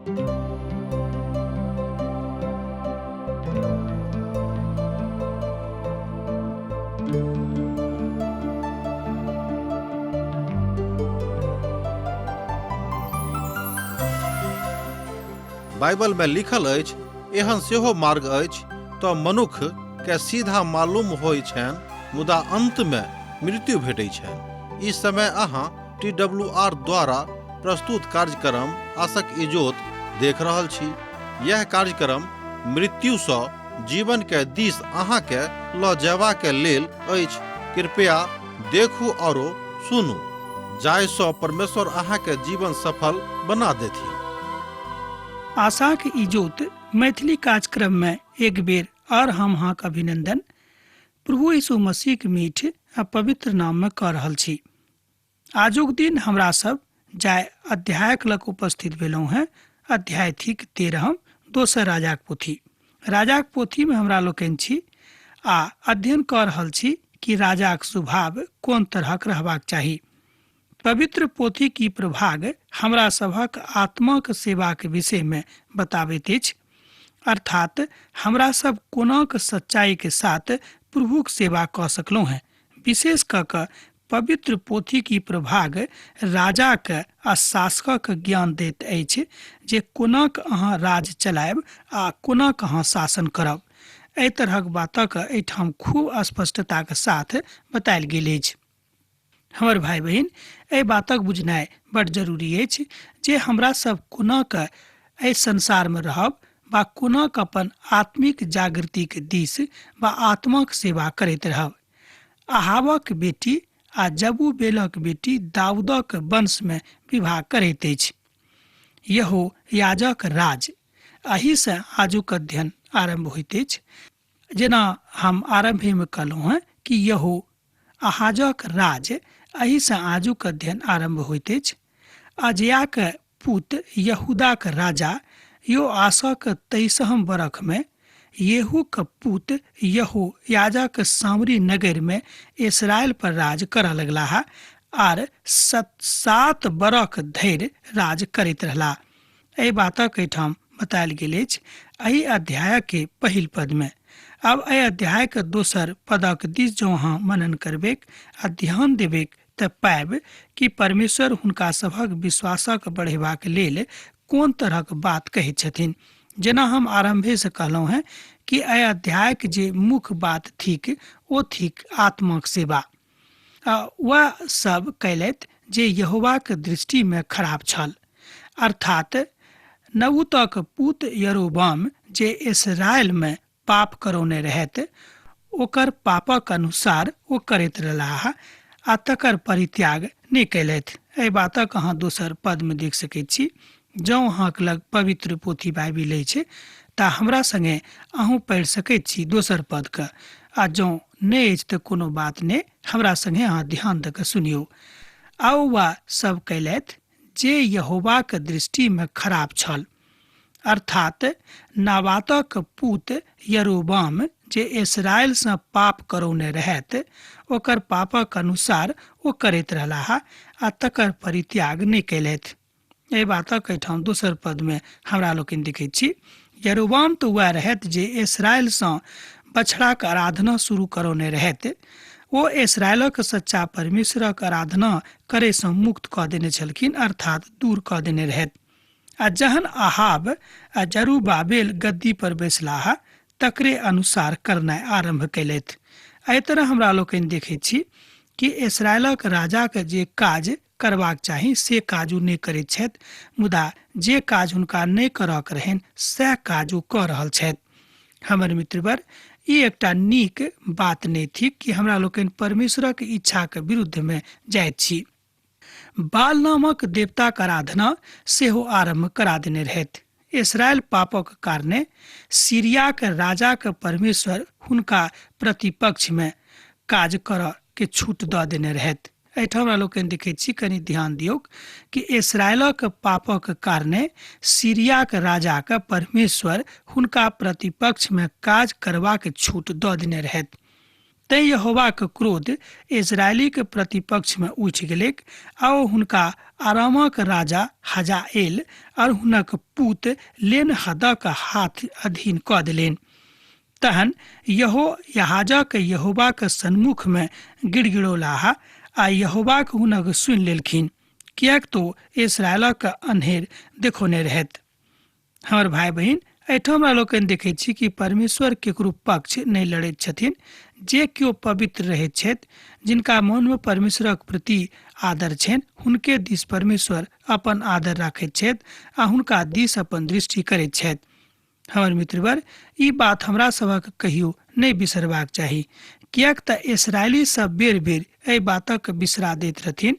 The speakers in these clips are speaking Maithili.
बाइबल में लिखल अछि, एहन सेहो मार्ग अछि तऽ मनुख के सीधा मालूम होइ छनि, मुदा अंत में मृत्यु भेटै छनि। ई समय अहाँ टी डब्ल्यू आर द्वारा प्रस्तुत कार्यक्रम आसक इजोत देख रहल छी। यह कार्यक्रम मृत्यु सँ जीवन के दिस अहाँ के ल जयबा के लेल अछि। कृपया देखू औरो सुनू, जाहि सँ परमेश्वर अहाँ के जीवन सफल बना देथिन। आशाक इजोत मैथिली कार्यक्रम में एक बेर और हम अहाँक अभिनंदन प्रभु यीशु मसीह के मीठ आ पवित्र नाम में कऽ रहल छी। आजुक दिन हमरा सब जाय अध्यायक लग उपस्थित भेलहुँ हैं, अध्याय थिक 13, दोसर राजाक पोथी। राजाक पोथी में हमरा लोकनि छी आ अध्ययन कऽ रहल छी कि राजाक स्वभाव कोन तरहक रहबाक चाही। पवित्र पोथी की प्रभाग हमरा सभक आत्माक सेवाक विषय में बताबैत अछि, अर्थात हमरा सब कोनाक सच्चाई के साथ प्रभुक सेवा कऽ सकलहुँ हैं। विशेष कऽ कऽ पवित्र पोथी की प्रभाग राजाक आ शासकक ज्ञान दैत अछि जे कोनाक अहाँ राज चलायब आ कोनाक अहाँ शासन करब। एहि तरहक बातक एहिठाम खूब स्पष्टताक साथ बतायल गेल अछि। हमर भाई बहिन, एहि बातक बुझनाइ बड जरूरी अछि जे हमरा सब कोनाक एहि संसारमे रहब वा कोनाक अपन आत्मिक जागृतिक दिस वा आत्माक सेवा करैत रहब। अहाबक बेटी आ जबूबेलक बेटी दाऊदक वंशमे विवाह करैत अछि। यहो याजक राज। एहिसँ आजुक अध्ययन आरम्भ होइत अछि। जेना हम आरम्भेमे कहलहुँ हेँ कि यहो अहाजक राज, एहिसँ आजुक अध्ययन आरम्भ होइत अछि। अजयाक पुत यहूदाक राजा योआसक 23 बरखमे येहूक पुत यहो याजक सामरी नगरमे इसराइल पर राज करऽ लगलाह आर 7 बरख धरि राज करैत रहलाह। एहि बातक एहिठाम बतायल गेल अछि एहि अध्यायके पहिल पदमे। आब एहि अध्यायके दोसर पदक दिस जँ अहाँ मनन करबैक आ ध्यान देबैक तऽ पायब कि परमेश्वर हुनका सभक विश्वासक बढ़ेबाक लेल कोन तरहक बात कहैत छथिन। जेना हम आरम्भेसँ कहलहुँ हेँ कि एहि अध्यायक जे मुख्य बात थिक ओ थिक आत्माक सेवा। आ वएह सब कयलथि जे यहोवाक दृष्टिमे खराब छल, अर्थात नबूतक पुत यरोबाम जे इस्राएलमे पाप करौने रहथि, ओकर पापक अनुसार ओ करैत रहलाह आ तकर परित्याग नहि कयलथि। एहि बातक अहाँ दोसर पदमे देख सकैत छी। जँ अहाँक लग पवित्र पोथी बाइबिल अछि तऽ हमरा संगे अहूँ पढ़ि सकैत छी दोसर पदके, आ जँ नहि अछि तऽ कोनो बात नहि, हमरा संगे अहाँ ध्यान दऽ कऽ सुनियौ। आ ओ वा सब कयलथि जे यहोवाक दृष्टिमे खराब छल, अर्थात नाबातक पुत यरोबाम जे इस्राएलसँ पाप करौने रहथि, ओकर पापक अनुसार ओ करैत रहलाह आ तकर परित्याग नहि कयलथि। एहि बातक एहिठाम दोसर पदमे हमरा लोकनि देखैत छी। यरोबाम तऽ वएह रहथि जे इस्राएलसँ बछड़ाक आराधना शुरू करौने रहथि। ओ इस्राएलक सच्चा परमेश्वरक आराधना करैसँ मुक्त कऽ देने छलखिन, अर्थात दूर कऽ देने रहथि। आ जहन अहाब आ जरूबाबेल गद्दी पर बैसलाह तकरे अनुसार करनाइ आरम्भ कयलथि। एहि तरह हमरा लोकनि देखैत छी कि इस्राएलक राजाक जे काज करबाक चाही से काज ओ नहि करैत छथि, मुदा जे काज हुनका नहि करऽके रहनि सएह काज ओ कऽ रहल छथि। हमर मित्रवर, ई एकटा नीक बात नहि थिक कि हमरा लोकनि परमेश्वरक इच्छाक विरुद्धमे जाइत छी। बाल नामक देवताक आराधना सेहो आरम्भ करा देने रहथि। इसराइल पापक कारणे सीरियाक राजाक परमेश्वर हुनका प्रतिपक्षमे काज करऽ के छूट दऽ देने रहथि। एहिठाम हमरा लोकनि देखैत छी, कनि ध्यान दियौक कि इसराइलक पापक कारणे सीरियाक राजाक परमेश्वर हुनका प्रतिपक्षमे काज करबाक छूट दऽ देने रहथि। तैं यहोवाक क्रोध इस्राएलीक प्रतिपक्षमे उठि गेलैक आ ओ हुनका अरामक राजा हजाएल और हुनक पूत लेनहदक हाथ अधीन कऽ देलनि। तहन यहो यहाजक यहोवाक सन्मुखमे गिड़गिड़ौलाह आ यहोवाक हुनक सुनि लेलखिन, किएक तो इसराइलक अन्हेर देखौने रहैत। हमर भाय बहिन, एहिठाम हमरा लोकनि देखैत छी कि परमेश्वर केकरो पक्ष नहि लड़ैत छथिन। जे केओ पवित्र रहैत छथि, जिनका मोनमे परमेश्वरक प्रति आदर छनि, हुनके दिस परमेश्वर अपन आदर राखैत छथि आ हुनका दिस अपन दृष्टि करैत छथि। हमर मित्रवर, ई बात हमरा सभक कहियो नहि बिसरबाक चाही, किएक तऽ इसराइली सब बेर बेर एहि बातक बिसरा दैत रहथिन,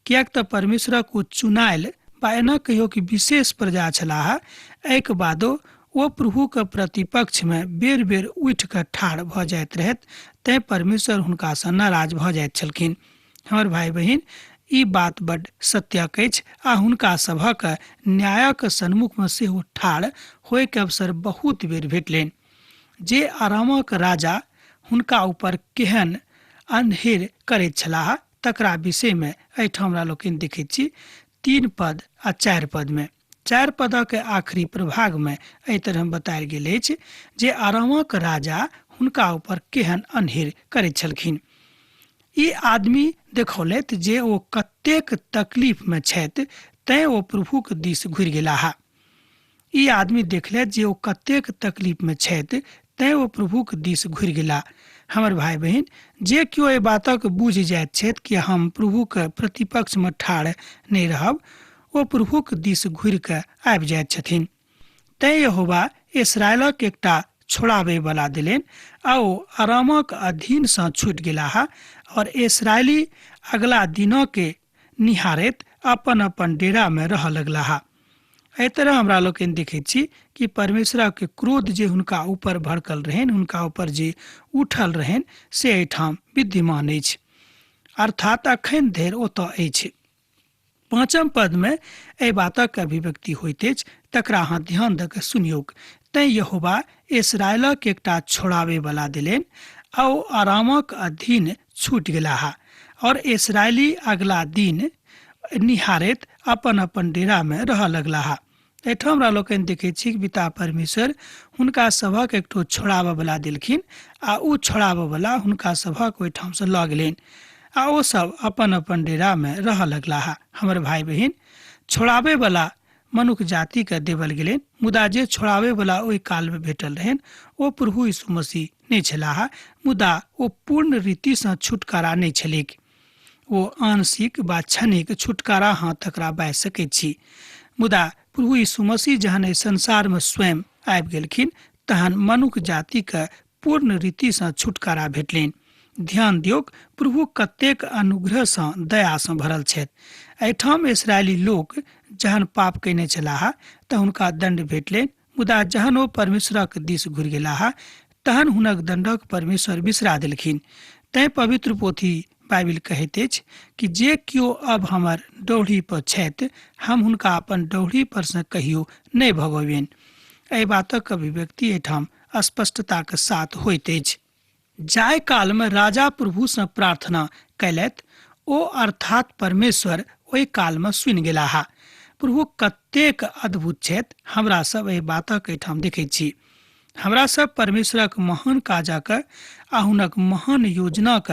किएक तऽ परमेश्वरक ओ चुनायल बा एना कहियो कि विशेष प्रजा छलाह। एहिके बादो ओ प्रभुक प्रतिपक्षमे बेर बेर उठि कऽ ठाढ़ भऽ जाइत रहैत, तैँ परमेश्वर हुनकासँ नाराज भऽ जाइत छलखिन। हमर भाय बहिन, ई बात बड्ड सत्यक अछि आ हुनका सभक न्यायक सन्मुखमे सेहो ठाढ़ होयके अवसर बहुत बेर भेटलनि जे आरामक राजा हुनका ऊपर केहन अन्हेर करैत छलाह, तकरा विषयमे एहिठाम हमरा लोकनि देखैत छी 3 पद आ 4 पदमे। 4 पदक आखिरी प्रभागमे एहि तरह बतायल गेल अछि जे आरामक राजा हुनका ऊपर केहन अन्हेर करैत छलखिन। ई आदमी देखौलथि जे ओ कतेक तकलीफमे छथि, तैँ ओ प्रभुक दिस घुरि गेलाह। ई आदमी देखलथि जे ओ कतेक तकलीफमे छथि, तैँ ओ प्रभुक दिस घुरि गेलाह। हमर भाय बहिन, जे केओ एहि बातक बुझि जाइत छथि कि हम प्रभुक प्रतिपक्षमे ठाढ़ नहि रहब, ओ प्रभुक दिस घुरि कऽ आबि जाइत छथिन। तैँ यहोवा इसराइलक एकटा छोड़ाबै बला देलनि आ ओ अरामक अधीनसँ छूटि गेलाह और इसराइली अगला दिनके निहारैत अपन अपन डेरामे रहऽ लगलाह। एहि तरह हमरा लोकनि देखैत छी कि परमेश्वरक क्रोध जे हुनका ऊपर भड़कल रहनि, हुनका ऊपर जे उठल रहनि, से एहिठाम विद्यमान अछि, अर्थात अखन धरि ओतऽ अछि। 5 पदमे एहि बातक अभिव्यक्ति होइत अछि, तकरा अहाँ ध्यान दऽ कऽ सुनियौक। तैँ यहोवा इसराइलक एकटा छोड़ाबै बला देलनि आ ओ आरामक अधीन छूटि गेलाह और इसराइली अगला दिन निहारैत अपन अपन डेरामे रहऽ लगलाह। एहिठाम हमरा लोकनि देखैत छी कि पिता परमेश्वर हुनका सभक एकठो छोड़ाबऽ बला देलखिन आ ओ छोड़ाबऽ बला हुनका सभक ओहिठामसँ लऽ गेलनि आ ओ सब अपन अपन डेरामे रहऽ लगलाह। हमर भाय बहिन, छोड़ाबै बला मनुख जातिके देवल गेलनि, मुदा जे छोड़ाबै बला ओहि कालमे भेटल रहनि ओ प्रभु यीशु मसीह नहि छलाह, मुदा ओ पूर्ण रीतिसँ छुटकारा नहि छलैक। ओ आंशिक वा क्षणिक छुटकारा अहाँ तकरा बाजि सकैत छी, मुदा प्रभु यीशु मसीह जहन एहि संसारमे स्वयं आबि गेलखिन तहन मनुख जातिके पूर्ण रीतिसँ छुटकारा भेटलनि। ध्यान दियौक, प्रभु कतेक अनुग्रहसँ दयासँ भरल छथि। एहिठाम इसराइली लोक जहन पाप कयने छलाह तऽ हुनका दण्ड भेटलनि, मुदा जहन ओ परमेश्वरक दिस घुरि गेलाह तहन हुनक दण्डक परमेश्वर बिसरा देलखिन। तैँ पवित्र पोथी बाइबिल कहैत अछि कि जे केओ अब हमर डौढ़ी पर छथि, हम हुनका अपन डौढ़ी पर सँ कहियो नहि भगबनि। एहि बातक अभिव्यक्ति एहिठाम स्पष्टताक साथ होइत अछि। जाहि कालमे राजा प्रभुसँ प्रार्थना कयलथि, ओ अर्थात परमेश्वर ओहि कालमे सुनि गेलाह। प्रभु कतेक अद्भुत छथि, हमरा सब एहि बातक एहिठाम देखैत छी। हमरा सब परमेश्वरक महान काजक आ हुनक महान योजनाक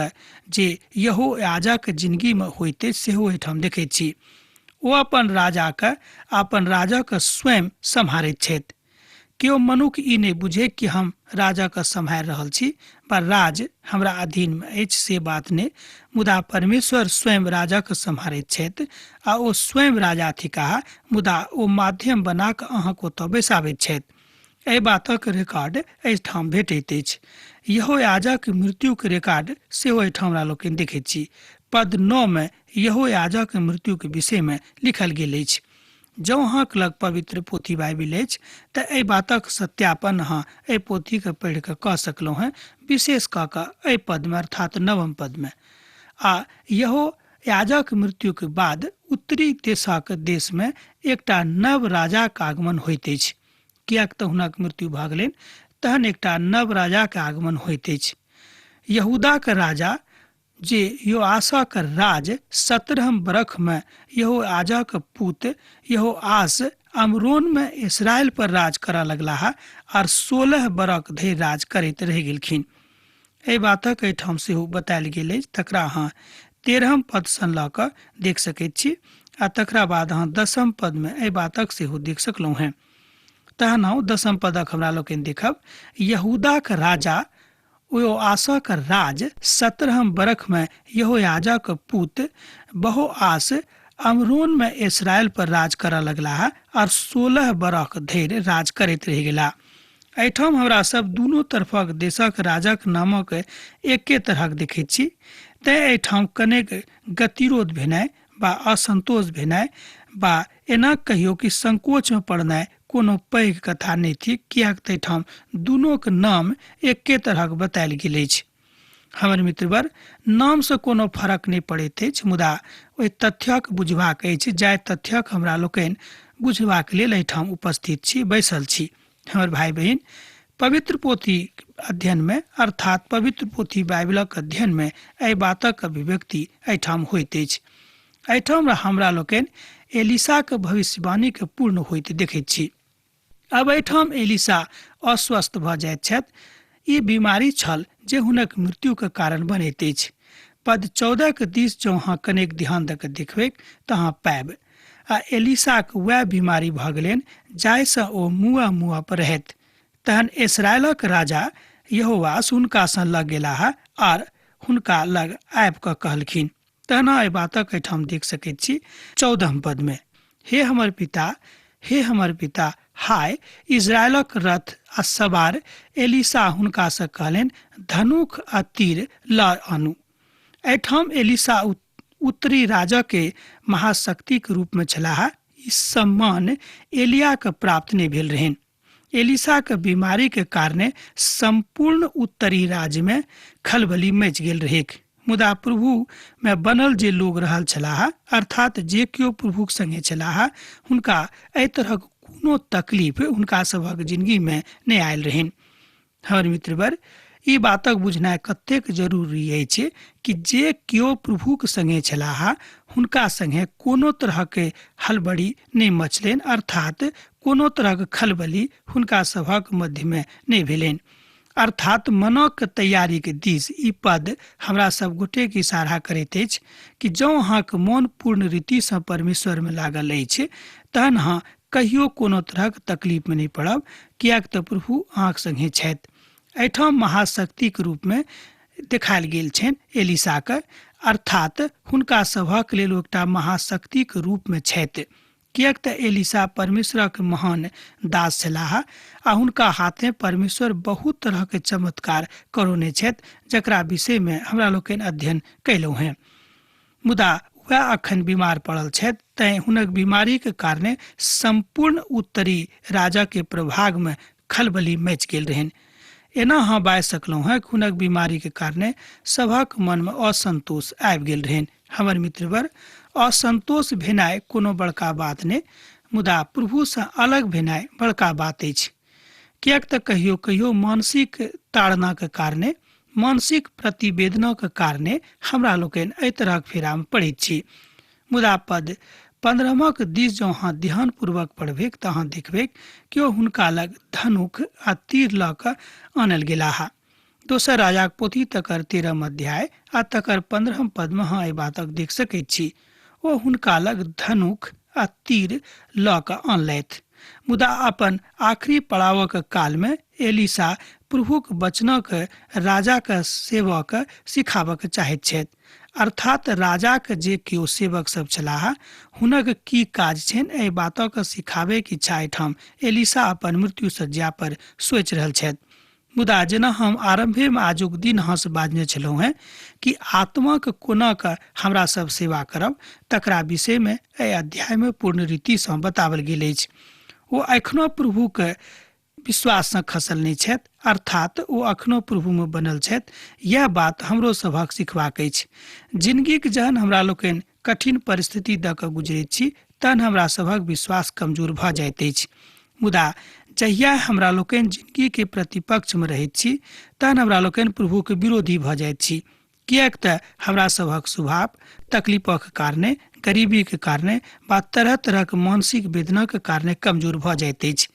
जे यहोयाजक जिंदगीमे होइत अछि सेहो एहिठाम देखैत छी। ओ अपन राजाक अपन राजाक स्वयं सम्हारैत छथि। केओ मनुख ई नहि बुझे कि हम राजाके सम्हारि रहल छी वा राज हमरा अधीनमे अछि, से बात नहि, मुदा परमेश्वर स्वयं राजाके सम्हारैत छथि आ ओ स्वयं राजा थिकाह, मुदा ओ माध्यम बना कऽ अहाँके ओतऽ बैसाबैत छथि। एहि बातक रिकॉर्ड एहिठाम भेटैत अछि। यहोयाजक मृत्युक रिकॉर्ड सेहो एहिठाम हमरा लोकनि देखैत छी। पद 9 मे यहोयाजक मृत्युक विषयमे लिखल गेल अछि। जँ अहाँक लग पवित्र पोथी बाइबिल अछि तऽ एहि बातक सत्यापन अहाँ एहि पोथीके पढ़ि कऽ कऽ सकलहुँ हेँ, विशेष कऽ कऽ एहि पदमे अर्थात 9 पदमे। आ यहोयाजक मृत्युक बाद उत्तरी देशक देशमे एकटा नव राजाक आगमन होइत अछि। किएक तऽ हुनक मृत्यु भऽ गेलनि, तहन एकटा नव राजाक आगमन होइत अछि। यहूदाक राजा जे योआसक राज 17 बरख में यहोआजक पुत यहोआस अमरोन में इसराइल पर राज करऽ लगलाह आर 16 बरख धरि राज करैत रहि गेलखिन। एहि बातक एहिठाम सेहो बतायल गेल अछि, तकरा अहाँ 13 पदसँ लऽ कऽ देख सकैत छी आ तकरा बाद अहाँ 10 पदमे एहि बातक सेहो देख सकलहुँ हेँ। तहन हम 10 पदक हमरा लोकनि देखब, यहूदाक राजा योआसक राज 17 बरखमे यहोयाजक पुत बहोआस अमरोनमे इसराइल पर राज करऽ लगलाह आर 16 बरख धरि राज करैत रहि गेलाह। एहिठाम हमरा सब दुनू तरफक देशक राजाक नामक एके तरहक देखैत छी, तेँ एहिठाम कनेक गतिरोध भेनाइ बा असंतोष भेनाइ बा एना कहियो कि संकोच में पड़नाइ कोनो पैघ कथा नहि थिक, किएक तऽ एहिठाम दुनूक नाम एके तरहक बतायल गेल अछि। हमर मित्रवर, नामसँ कोनो फरक नहि पड़ैत अछि, मुदा ओहि तथ्यक बुझबाक अछि जाहि तथ्यक हमरा लोकनि बुझबाक लेल एहिठाम उपस्थित छी, बैसल छी। हमर भाई बहिन, पवित्र पोथी अध्ययन में अर्थात पवित्र पोथी बाइबलक अध्ययन में एहि बातक अभिव्यक्ति एहिठाम होइत अछि। एहिठाम हमरा लोकनि एलिसाक भविष्यवाणी के पूर्ण होइत देखैत छी। अब एहिठाम एलिसा अस्वस्थ भऽ जाइत छथि। ई बीमारी छल जे हुनक मृत्यु के कारण बनैत अछि। पद 14 के दिस जँ अहाँ कनेक ध्यान दऽ कऽ देखबैक तऽ अहाँ पायब, आ एलिसाक वएह बीमारी भऽ गेलनि जाहिसँ ओ मुआ मुआ पर रहथि। तहन इसराइलक राजा यहोवास हुनकासँ लग गेलाह आर हुनका लग आबि कऽ कहलखिन। तहना एहि बातक एहिठाम देख सकैत छी 14 पदमे, हे हमर पिता, हे हमर पिता, हाय इजरायलक रथ आ सवार। एलिसा हुनकासँ कहलनि, धनुख आ तीर लऽ आनू। एहिठाम एलिसा उत्तरी राजा के महाशक्तिक रूपमे छलाह। ई सम्मान एलियाके प्राप्त नहि भेल रहनि। एलिसाके बीमारीके कारणे सम्पूर्ण उत्तरी राज्यमे खलबली मचि गेल रहैक। मुदा प्रभु में बनल जे लोग रहल छलाह, अर्थात जे केओ प्रभुक संगे छलाह, हुनका एहि तरहक कोनो तकलीफ हुनका सभक जिंदगी में नहि आयल रहनि। हमर मित्रवर, ई बातक बुझनाइ कतेक जरूरी अछि कि जे केओ प्रभुक संगे छलाह हुनका संगे कोनो तरहक हलबड़ी नहि मचलनि, अर्थात कोनो तरहक खलबली हुनका सभक मध्यमे नहि भेलनि। अर्थात मनक तैयारीके दिस ई पद हमरा सब गोटेके इशारा करैत अछि कि जँ अहाँके मोन पूर्ण रीतिसँ परमेश्वरमे लागल अछि तहन अहाँ कहियो कोनो तरहक तकलीफमे नहि पड़ब, किएक तऽ प्रभु अहाँक संगे छथि। एहिठाम महाशक्तिक रूपमे देखायल गेल छनि एलिसाके, अर्थात हुनका सभक लेल ओ एकटा महाशक्तिक रूपमे छथि, किएक तऽ एलिसा परमेश्वरक महान दास छलाह आ हुनका हाथे परमेश्वर बहुत तरहके चमत्कार करौने छथि, जकरा विषयमे हमरा लोकनि अध्ययन कयलहुँ हेँ। मुदा वएह अखन बीमार पड़ल छथि, तैं हुनक बीमारीके कारणे सम्पूर्ण उत्तरी राजाके प्रभागमे खलबली मचि गेल रहनि। एना अहाँ बाजि सकलहुँ हेँ कि हुनक बीमारीके कारणे सभक मनमे असन्तोष आबि गेल रहनि। हमर मित्रवर, असन्तोष भेनाइ कोनो बड़का बात नहि, मुदा प्रभुसँ अलग भेनाइ बड़का बात अछि। किएक तऽ कहियो कहियो मानसिक ताड़नाके कारणे, मानसिक प्रतिवेदनाके कारणे हमरा लोकनि एहि तरहक फेरामे पड़ैत छी। मुदा पद 15 दिस जँ अहाँ ध्यानपूर्वक पढ़बैक तऽ अहाँ देखबैक कि ओ हुनका लग धनुख आ तीर लऽ कऽ आनल गेलाह। दोसर राजाक पोथी तकर 13 अध्याय आ तकर 15 पदमे अहाँ एहि बातक देख सकैत छी। ओ हुनका लग धनुख आ तीर लऽ कऽ अनलथि। मुदा अपन आखिरी पड़ावक कालमे एलिसा प्रभुक वचनक राजाक सेवक सिखाबक चाहैत छथि। अर्थात राजाक जे केओ सेवक सब छलाह हुनक की काज छनि एहि बातक सिखाबैक इच्छा एहिठाम एलिसा अपन मृत्यु सज्जा पर सोचि रहल छथि। मुदा जेना हम आरम्भेमे आजुक दिन अहाँसँ बाजने छलहुँ हेँ कि आत्माक कोना कऽ हमरा सब सेवा करब तकरा विषयमे एहि अध्यायमे पूर्ण रीतिसँ बताओल गेल अछि। ओ एखनो प्रभुके विश्वाससँ खसल नहि छथि, अर्थात ओ अखनो प्रभुमे बनल छथि। यैह बात हमरो सभक सिखबाक अछि। जिनगीक जहन हमरा लोकनि कठिन परिस्थिति दऽ कऽ गुजरैत छी तहन हमरा सभक विश्वास कमजोर भऽ जाइत अछि। मुदा जहिया हमरा लोकनि जिनगीके प्रतिपक्षमे रहैत छी तहन हमरा लोकनि प्रभुके विरोधी भऽ जाइत छी, किएक तऽ हमरा सभक स्वभाव तकलीफक कारणे, गरीबीके कारणे वा तरह तरहक मानसिक वेदनाके कारणे कमजोर भऽ जाइत अछि।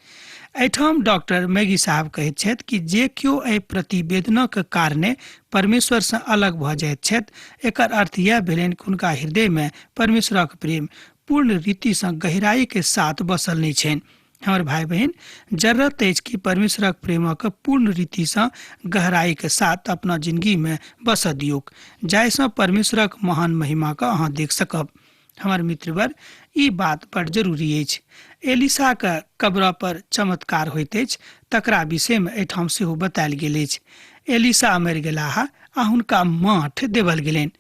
एहिठाम डॉक्टर मैगी साहब कहैत छथि कि जे केओ एहि प्रतिवेदनाक कारणे परमेश्वरसँ अलग भऽ जाइत छथि, एकर अर्थ इएह भेलनि कि हुनका हृदयमे परमेश्वरक प्रेम पूर्ण रीतिसँ गहराईके साथ बसल नहि छनि। हमर भाई बहिन, जरूरत अछि कि परमेश्वरक प्रेमक पूर्ण रीतिसँ गहराईके साथ अपना जिंदगीमे बसऽ दियौक, जाहिसँ परमेश्वरक महान महिमाके अहाँ देख सकब। हमर मित्रवर, ई बात बड़ जरूरी अछि। एलिसाके कब्र पर चमत्कार होइत अछि तकरा विषयमे एहिठाम सेहो बतायल गेल अछि। एलिसा मरि गेलाह आ हुनका माठ देवल गेलनि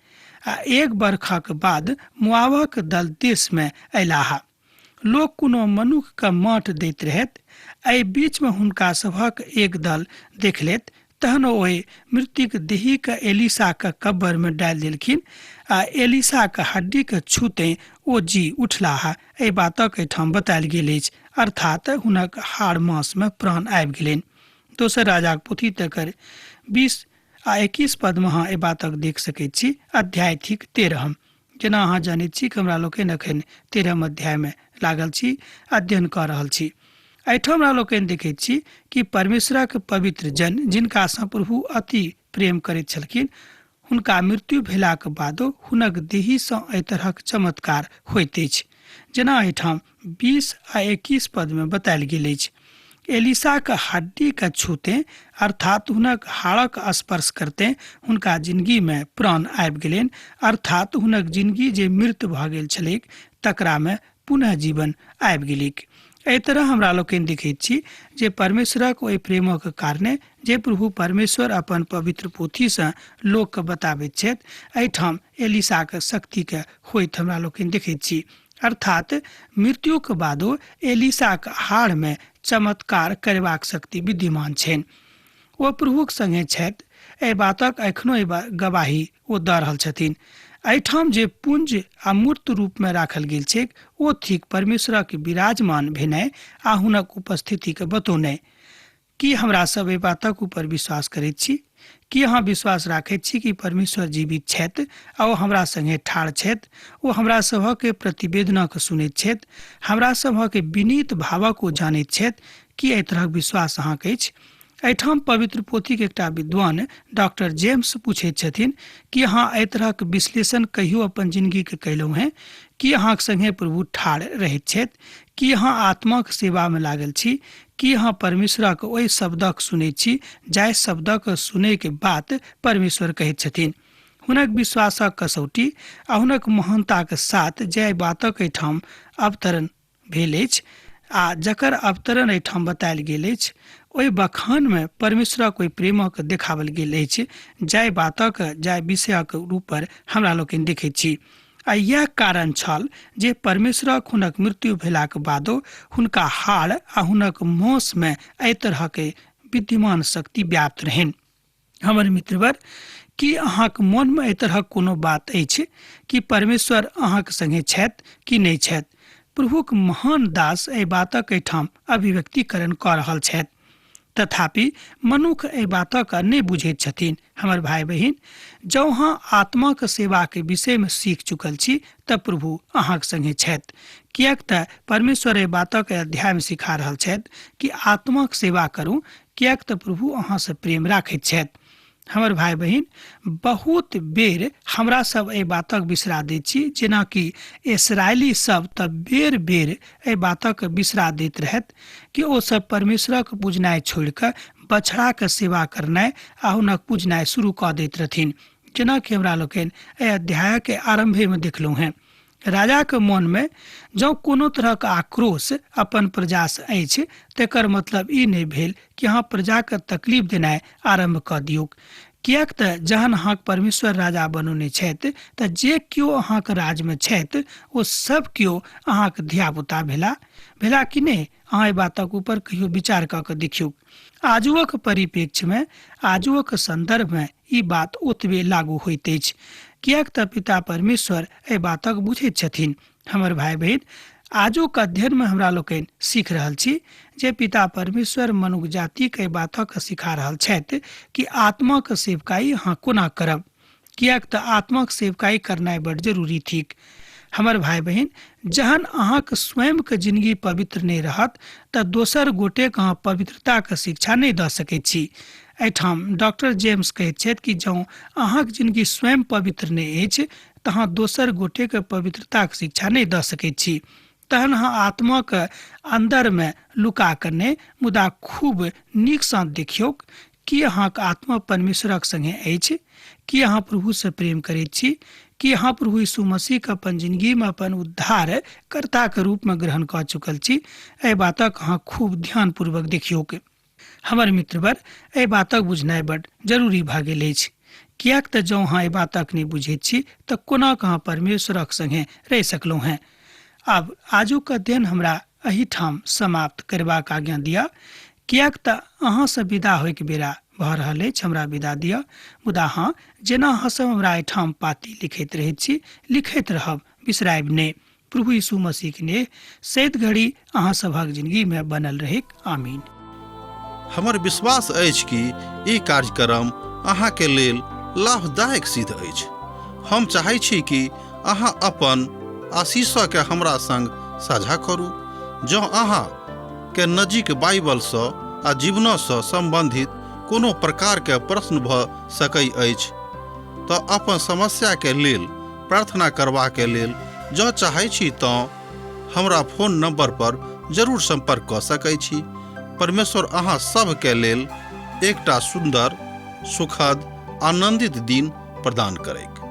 आ एक बरखक बाद मुआवक दल देशमे अयलाह। लोक कोनो मनुखके माठ दैत रहैत, एहि बीचमे हुनका सभक एक दल देख लेत, तहन ओहि मृत्युक देहीके एलिसाके कब्बरमे डालि देलखिन आ एलिसाके हड्डीके छूते ओ जी उठलाह। एहि बातक एहिठाम बतायल गेल अछि, अर्थात हुनक हाड़ मासमे प्राण आबि गेलनि। दोसर राजाक पोथी तकर 20 आ 21 पदमे अहाँ एहि बातक देख सकैत छी। अध्याय थिक 13। जेना अहाँ जनैत छी कि हमरा लोकनि एखन 13 अध्यायमे लागल छी, अध्ययन कऽ रहल छी। एहिठाम हमरा लोकनि देखैत छी कि परमेश्वरक पवित्र जन जिनकासँ प्रभु अति प्रेम करैत छलखिन, हुनका मृत्यु भेलाक बादो हुनक देहीसँ एहि तरहक चमत्कार होइत अछि, जेना एहिठाम 20 आ 21 पदमे बतायल गेल अछि। एलिसाक हड्डीके छूते अर्थात हुनक हाड़क स्पर्श करते हुनका जिंदगीमे प्राण आबि गेलनि, अर्थात हुनक जिंदगी जे मृत भऽ गेल छलैक तकरामे पुनः जीवन आबि गेलैक। एहि तरह हमरा लोकनि देखैत छी जे परमेश्वरक ओहि प्रेमक कारणे जे प्रभु परमेश्वर अपन पवित्र पोथीसँ लोकके बताबैत छथि, एहिठाम एलिसाक शक्तिके होइत हमरा लोकनि देखैत छी। अर्थात मृत्युक बादो एलिसाक हाड़मे चमत्कार करबाक शक्ति विद्यमान छनि। ओ प्रभुक संगे छथि, एहि बातक एखनो गवाही ओ दऽ रहल छथिन। एहिठाम जे पुंज आ मूर्त रूपमे राखल गेल छैक ओ थिक परमेश्वरक विराजमान भेनाइ आ हुनक उपस्थितिके बतौनाइ। की हमरा सब एहि बातक ऊपर विश्वास करैत छी? की अहाँ विश्वास राखैत छी कि परमेश्वर जीवित छथि आ ओ हमरा संगे ठाढ़ छथि? ओ हमरा सभक प्रतिवेदनक सुनैत छथि, हमरा सभक विनीत भावक ओ जानैत छथि। की एहि तरहक विश्वास अहाँके अछि? एहिठाम पवित्र पोथीक एकटा विद्वान डॉक्टर जेम्स पूछैत छथिन कि अहाँ एहि तरहक विश्लेषण कहियो अपन जिंदगीके कयलहुँ हेँ? की अहाँक संगे प्रभु ठाढ़ रहैत छथि? की अहाँ आत्माक सेवामे लागल छी? की अहाँ परमेश्वरक ओहि शब्दक सुनैत छी जाहि शब्दक सुनैके बात परमेश्वर कहैत छथिन? हुनक विश्वासक कसौटी आ हुनक महानताक साथ जाहि बातक एहिठाम अवतरण भेल अछि आ जकर अवतरण एहिठाम बतायल गेल अछि, ओहि बखानमे परमेश्वरक ओहि प्रेमक देखावल गेल अछि जाहि बातक जाहि विषयक रूप पर हमरा लोकनि देखैत छी। आ इएह कारण छल जे परमेश्वरक हुनक मृत्यु भेलाक बादो हुनका हाड़ आ हुनक मांसमे एहि तरहके विद्यमान शक्ति व्याप्त रहनि। हमर मित्रवर, की अहाँक मोनमे एहि तरहक कोनो बात अछि कि परमेश्वर अहाँक संगे छथि कि नहि छथि? प्रभुक महान दास एहि बातक एहिठाम अभिव्यक्तिकरण कऽ रहल छथि। तथापि मनुख एहि बातक नहि बुझैत छथिन। हमर भाई बहिन, जँ अहाँ आत्माक सेवाके विषयमे सीख चुकल छी तऽ प्रभु अहाँक संगे छथि, किएक तऽ परमेश्वर एहि बातक अध्यायमे सिखा रहल छथि कि आत्माक सेवा करू, किएक तऽ प्रभु अहाँसँ प्रेम राखैत छथि। हमर भाई बहिन, बहुत बेर हमरा सब एहि बातक बिसरा दैत छी, जेनाकि इसराइली सब तऽ बेर बेर एहि बातक बिसरा दैत रहथि कि ओ सब परमेश्वरक पूजनाइ छोड़ि कऽ बछड़ाके सेवा करनाइ आ हुनक पूजनाइ शुरू कऽ दैत रहथिन, जेनाकि हमरा लोकनि एहि अध्यायके आरम्भेमे देखलहुँ हेँ। राजाके मोनमे जँ कोनो तरहक आक्रोश अपन प्रजासँ अछि तकर मतलब ई नहि भेल कि अहाँ प्रजाके तकलीफ देनाइ आरम्भ कऽ दियौक, किएक तऽ जहन अहाँक परमेश्वर राजा बनौने छथि तऽ जे केओ अहाँक राजमे छथि ओ सब केओ अहाँक धियापुता भेला भेला कि नहि? अहाँ एहि बातक ऊपर कहियो विचार कऽ कऽ देखियौ। आजुक परिप्रेक्ष्यमे, आजुक सन्दर्भमे ई बात ओतबे लागू होइत अछि, किएक तऽ पिता परमेश्वर एहि बातक बुझैत छथिन। हमर भाई बहिन, आजुक अध्ययनमे हमरा लोकनि सीख रहल छी जे पिता परमेश्वर मनुख जातिके एहि बातक सिखा रहल छथि कि आत्माक सेवकाई अहाँ कोना करब, किएक तऽ आत्माक सेवकाई करनाइ बड जरूरी थिक। हमर भाय बहिन, जहन अहाँक स्वयंके जिंदगी पवित्र नहि रहत तऽ दोसर गोटेक अहाँ पवित्रताके शिक्षा नहि दऽ सकैत छी। एहिठाम डॉक्टर जेम्स कहैत छथि कि जँ अहाँक जिंदगी स्वयं पवित्र नहि अछि तऽ अहाँ दोसर गोटेके पवित्रताक शिक्षा नहि दऽ सकैत छी। तहन अहाँ आत्माके अन्दरमे लुका कऽ नहि, मुदा खूब नीकसँ देखियौक की अहाँक आत्मा परमेश्वरक संगे अछि, की अहाँ प्रभुसँ प्रेम करैत छी, की अहाँ प्रभु यीशु मसीहके अपन जिंदगीमे अपन उद्धार कर्ताके रूपमे ग्रहण कऽ चुकल छी। एहि बातक अहाँ खूब ध्यानपूर्वक देखियौक। हमर मित्रवर, एहि बातक बुझनाइ बड जरूरी भऽ गेल अछि, किएक तऽ जँ अहाँ एहि बातक नहि बुझैत छी तऽ कोना कऽ अहाँ परमेश्वरक संगे रहि सकलहुँ हेँ। आब आजुक अध्ययन हमरा एहिठाम समाप्त करबाक आज्ञा दिअ, किएक तऽ अहाँसँ विदा होइके बेरा भऽ रहल अछि। हमरा विदा दिअ, मुदा हँ, जेना अहाँ सब हमरा एहिठाम पाती लिखैत रहैत छी, लिखैत रहब, बिसरायब नहि। प्रभु यीशु मसीह के नेह सैत घड़ी अहाँ सभक जिंदगी में बनल रहैक। आमीन। हमर विश्वास अछि कि ई कार्यक्रम अहाँ के लेल लाभदायक सिद्ध अछि। हम चाहै छी कि अहाँ अपन आशीष के हमरा संग साझा करू। जँ अहाँ के नजीक बाइबलसँ आ जीवनसँ संबंधित कोनो प्रकार के प्रश्न भऽ सकै अछि तऽ अपन समस्या के लेल प्रार्थना करबाक लेल जँ चाहै छी तँ हमरा फोन नंबर पर जरूर संपर्क कऽ सकै छी। परमेश्वर अहाँ सभके लेल एकटा सुन्दर, सुखद, आनंदित दिन प्रदान करैक।